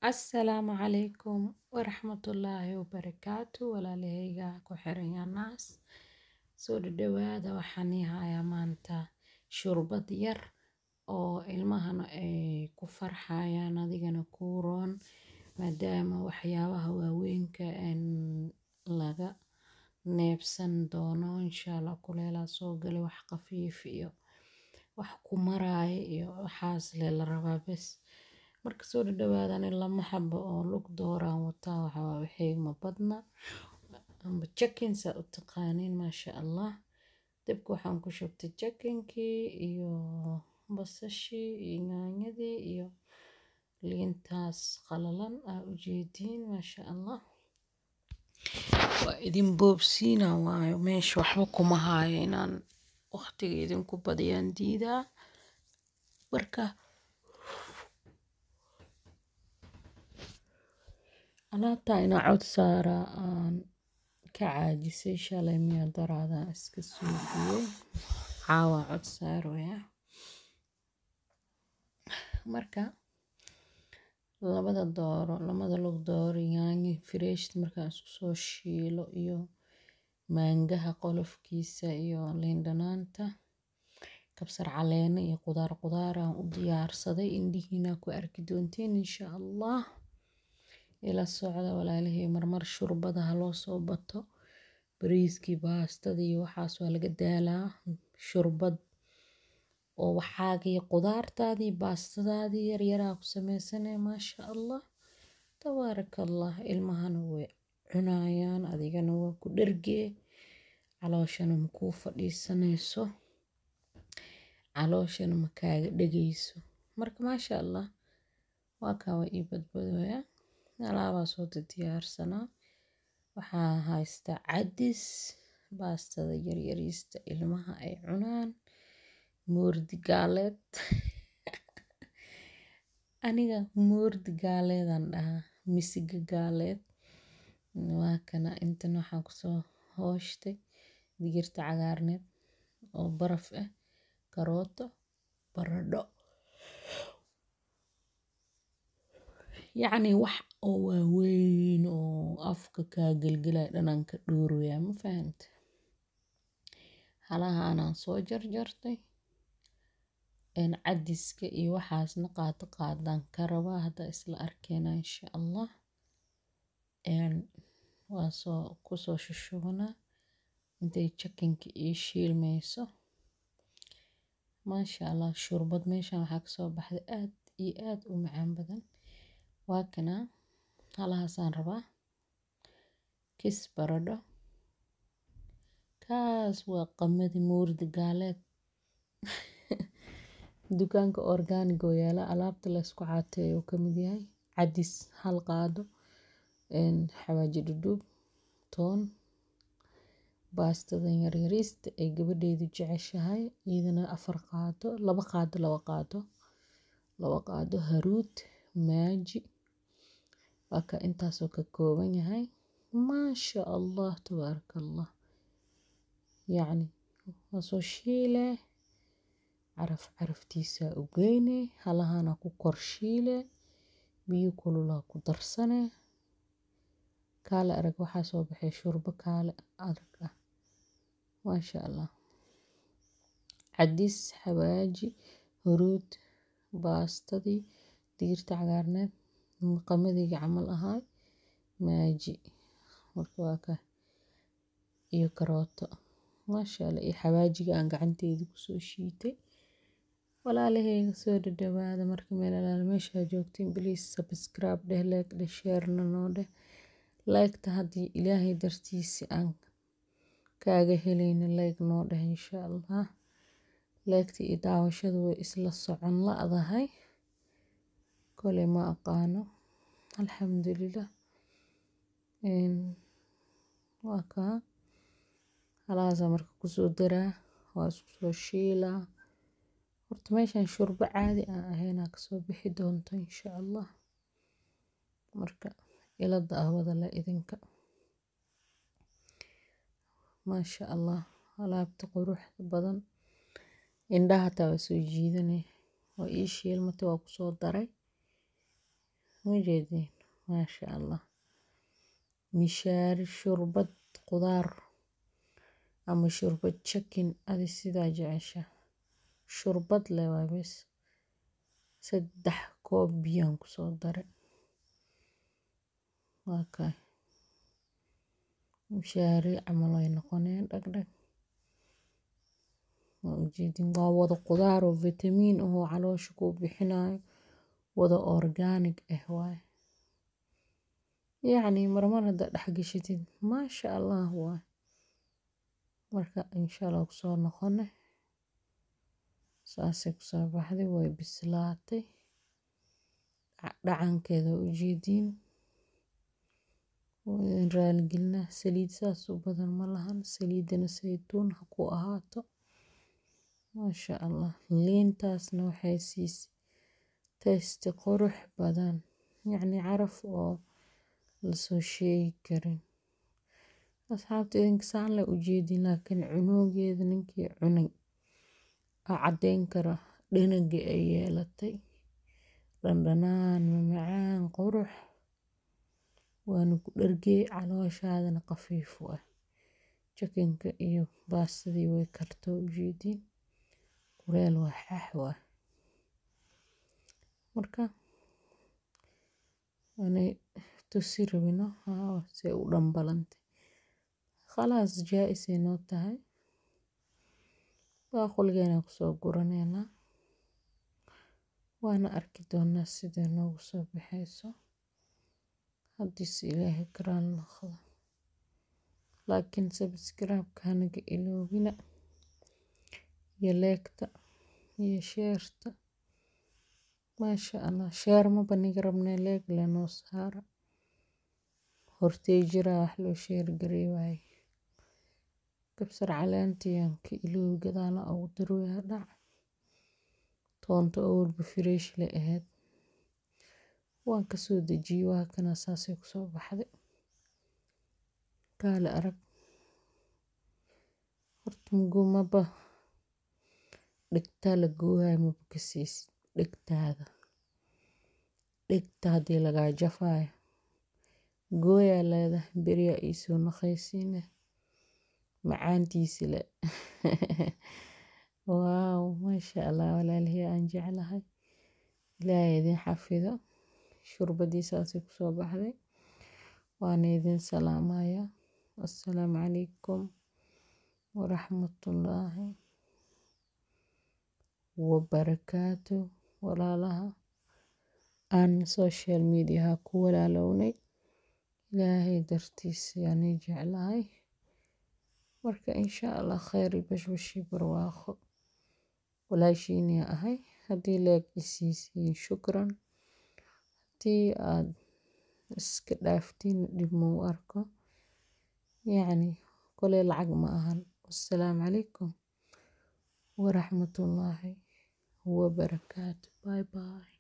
Assalaamu calaykum waraxmatullaahi wabarakaatu. Walaalahayga ku xiran Yaa Naas, soo dhadhawaada. Waxaan ii hayaa maanta shurbad yar oo ilmahana ay ku farxayaan, adigana kuu roon, maadaama waxyaabaha waaweynka laga neebsan doono insha Allah. Kuleelaa soo galay, wax khafiif iyo wax ku maraaya iyo waxaas lee la rabaa bes. Marka soo dhadhawaadaan, lama xabo oo lug dooraan wataa. Waxaa waxay ma badna amba chicken saa u taqaaniin. Maasha Allah, dabka waxaan ku shubtay chickenkii iyo basashii iyo yaanyadii iyo liintaas qalalan aa ujeediin. Maasha Allah, waa idin boobsiina, waayo meesha waxba kuma haayo, inaan waqtiga idinku badiyaan diidaa. Marka alaabtaa inaa cod saaraa aan ka caajisay. Shalay miyaa daraadaan iska suubiyey, caawa cod saaraya. Marka labada dooro, lamada lug dooro, yaanyo fresh markaan isku soo shiilo iyo maangaha qolofkiisa iyo liin dhanaanta, kabsar caleeno iyo qudaar qudaar aan u diyaarsaday, indhihiina ku arki doontiin insha Allah. Ila socda walaalahey, marmar shurbada ha loo soo bato. Bariiskii, baastadii iyo waxaas waa laga daalaa. Shurbad oo waxaagii, qudaartaadii, baastadaadii yaryaraa ku sameysanay. Maasha Allah, tabaaraka Allah, ilmahana way cunayaan, adigana waa ku dhergee, calooshana ma kuu fadhiisanayso, calooshana ma kaaga dhegayso. Marka maasha Allah, waa kaa, waa ii badbadooya. Alaabaa soo diyaarsanaa. Waxaa haystaa cadis, baastada yaryariista ilmaha ay cunaan, moordi gaaleed. Aniga moordi gaaleedaan dhahaa, misiga gaaleed. Waa kana. Intan waxaan kusoo hooshtay digirta cagaarneed oo baraf ah, karooto, baradho, yacni wax oo waaweyn oo afka kaa gelgelaya dhanaan ka dhooroyaa, ma fahante? Halahaanaan soo jarjartay, cadiska iyo waxaasna qaado qaadaan ka rabaa. Hadda isla arkeena insha Allah. Waa soo kusoo shushubanaa intay chickenka ii shiilmayso. Maasha Allah, shurbad meeshan waxaa kasoo baxday aad iyo aad u macaan badan. Waa kana, halahaasaan rabaa, kis baradho. Kaas waa qamadi moordi gaaleed, dukaanka organic oo yaala, alaabta laysku caateeyo uu ka mid yahay. Cadis hal qaado, xawaaji dhudhuub, toon, baastadan yaryariista ay gabadheydu jeceshahay, iyadana 4 qaado, 2 qaado, 2 qaado, 2 qaado, haruud maaji. Waa ka intaasoo ka kooban yahay. Maasha Allah, tabaaraka Allah. Yacni waa soo shiile, caraf caraftiisa u geyne, halahana ku kor shiile, biyo kululaa ku darsane, kaale arag waxaa soo baxay shurbo kaale arag ah. Maasha Allah, cadis, xawaaji, huruud, baastadii, digirta cagaarneed, qamadiga camal ahaay, maaji. Marka waa ka iyo karooto. Maasha Allah, iyo xawaajiga aan gacanteyda kusoo shiitay. Walaalahayga, soo dhadhawaada. Marka meel alaala meeshaa joogtiin, please subscribe dheh, like dheh, share-na noo dheh. Like-ta haddii Ilaahay dartiisi aan kaaga helayna, like noo dheh insha Allah. Like-ta iyo daawashadu way isla socon la'dahay, koley ma aqaano. Alxamdulilah, waa kaa halahaasaa marka kusoo daraa, waa isku soo shiilaa. Horta meeshan shurbo caadi aan ahayn aa kasoo bixi doonto insha Allah. Marka ila daawada le idinka. Maasha Allah, alaabta quruxda badan indhaha hataa waa soo jiidanay. Waa ii shiilmatay, waa kusoo daray. Mujeedin, maasha Allah. Mishaari shurbad qudaar ama shurbad chicken, adi sidaa jecesha. Shurbad le waa bes. 3 koob biyaan kusoo daray. Waa kay. Mishaari camal ay noqoneen dhag dhag. Waa ujeedin, waa wada qudaar oo vitamin oo caloosha kuu bixinayo, wada organic ah waay. Yacni marmar haddaad dhex gashatid, maasha Allah waay. Marka insha Allah kusoo noqone. Saasay kusoo baxday, way bislaatay. Dhacankeeda waa ujeediin. Waa idin raaligelinaa. Saliid saas u badan ma lahan. Saliidana saytuun ha ku ahaato. Maasha Allah. Liintaasna waxay siisay taste qurux badan. Yacni caraf oo lasoo sheegi karin. Asxaabta, idinka saan la ujeedin, laakiin cunoogeeda ninkii cunay aa caddeyn kara dhanaga ay yeelatay. Dhandhanaan, macaan, qurux. Waana ku dhargey, calooshaadana khafiif waay. Chickenka iyo baastadii way karto, ujeediin. Kuleel waa, xax waay. Marka anay tusi rabino haa say u dhambalantay. Khalaas, jaa'is ay noo tahay. Baaquligeena kusoo guraneynaa. Waana arki doonaa sida noogu soo baxayso. Haddiise Ilaahay karaan noqdo. Laakiin subscribe-ka hanaga iloobina, iyo like-ta iyo share-ta. Maasha Allah. Share maba niga rabnee, like le noo saara. Hortay jiraa wax loo share gareey waaye. Kabsar caleentii aan ka iloobi, gadaal ugu darooyaa dhac. Toonta awalba fresh le ahayd. Waan ka soo dejiyey, waa kana saasay kusoo baxday. Kaale arag. Horta mugo maba dhegtaa la goohayo, maba ka siisid dhegtaada. Dhegta haddii lagaa jafaayo, gooyaa leedahay, beriyaa ii soo naqaysiine. Macaantiisi le. Waaw, maasha Allah, walaalihii aan jeclahay. Ilaahay idin xafido. Shurbadii saasay kusoo baxday. Waana idin salaamaya. Assalaamu calaykum waraxmatullaahi wabarakaatu. Walaalaha aan social media ku walaalownay, Ilaahay dartiis ayaan ii jeclahay. Marka insha Allah khayr iyo bashbash iyo barwaaqo. Walaashiin ahay. Haddii like i siisiin, shukran. Haddii aad iska dhaaftiin, dhib ma u arko. Yacni koley lacag ma ahan. Wassalaamu calaykum waraxmatullaahi wabarakaatu. Bye bye.